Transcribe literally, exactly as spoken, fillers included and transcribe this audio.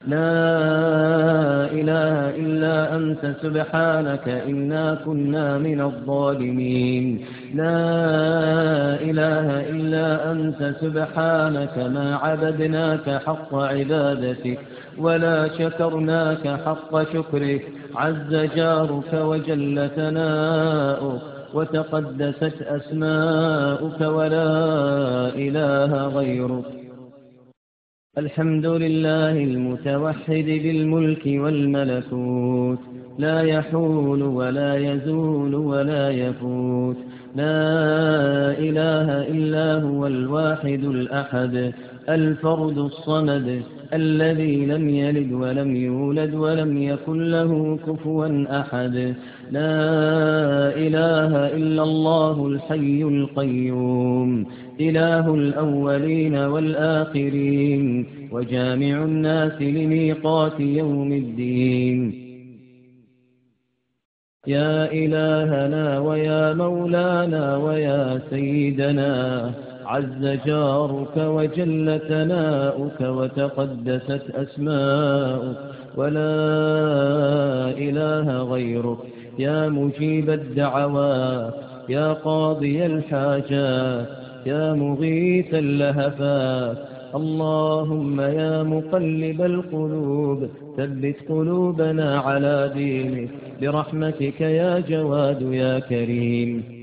لا إله إلا أنت سبحانك إنا كنا من الظالمين. لا إله إلا أنت سبحانك ما عبدناك حق عبادتك ولا شكرناك حق شكرك، عز جارك وجل ثناؤك وتقدست أسماؤك ولا إله غيرك. الحمد لله المتوحد بالملك والملكوت، لا يحول ولا يزول ولا يفوت، لا إله إلا هو الواحد الأحد، الفرد الصمد، الذي لم يلد ولم يولد ولم يكن له كفوا أحد. لا إله إلا الله الحي القيوم، إله الأولين والآخرين، وجامع الناس لميقات يوم الدين. يا إلهنا ويا مولانا ويا سيدنا، عز جارك وجل ثناؤك وتقدست أسماؤك، ولا إله غيرك، يا مجيب الدعوات، يا قاضي الحاجات، يا مغيث اللهفات. اللهم يا مقلب القلوب، ثبت قلوبنا على دينك برحمتك يا جواد يا كريم.